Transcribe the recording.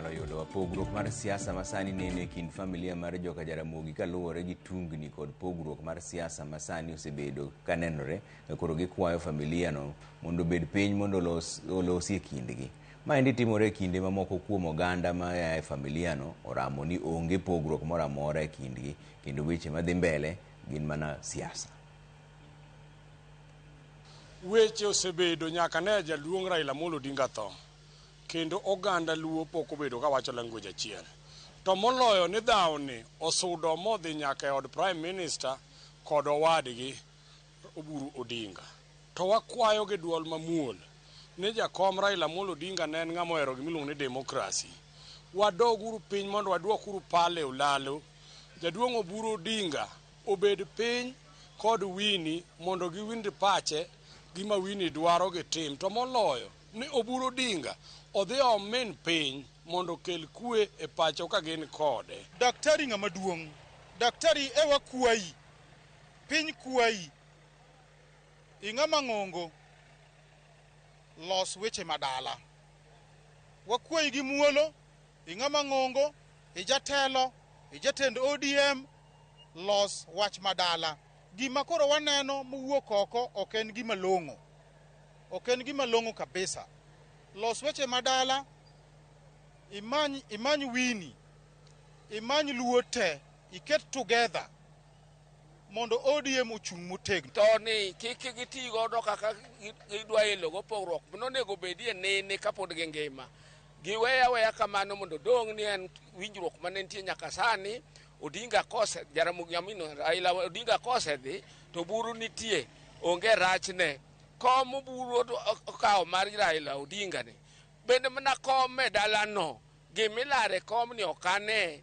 Nyalo yudowa pogruok mar siasa masani neno e kind familia mar joka Jaramogi kaluwore gi tungni kod pogruok mar siasa masani osebedo kanenore. Koro gikwayo familia no mondo obed piny mondo olosi e kindgi. Maendi timore e kinde ma moko kuom oganda ma a e familia no oramo ni onge pogruok moro amora e kindgi kendo weche madhi mbele gin mana siasa. Weche osebedo nyaka ne jaduong' Raila Amolo Odinga tho, kendo oganda Luo pok obedo kawacho language achiel. To moloyo ni dhawni osudo modhi nyaka e od Prime Minister kod owadgi Oburu Odinga. To wakwayo gi duol mamuol ni jakom Raila Amolo Odinga ne en ng'ama ohero gimiluongo ni democracy. Wadoguru piny mondo waduokuru pale olalo. Jaduong' Oburu Odinga obed piny kod Winnie mondo giwinj pache gima Winnie dwaro gitim. To moloyo ni Oburu Odinga odhi omin piny mondo okel kwe e pacho ka gin kode. Daktari ng'ama duong', daktari e wakwayi, piny kwayi, ing'ama ng'ongo, los weche madala. Wakwayi gi muolo, ing'ama ng'ongo, ijatelo, ijatend ODM, los wach madala. Gima koro waneno mowuok oko ok en gima long'o. Ok en gima long'o kabisa. Los weche madala, imany Winnie, imany Luo te, iket together mondo ODM ochung' motegno. To ni kik giti godo kaka gidwa elo go pogruok nonego bedie nene kapod gingima. Giweya weya kamano mondo dong' ni en winjruok mane nitie nyaka sani. Odinga kose Jaramogi Amino Raila Odinga kosedhi to buru nitie, onge rachne. Kom Oburu okawo mar Raila Odinga ni bende mana kom e dalano gimilare kom ni ok ane.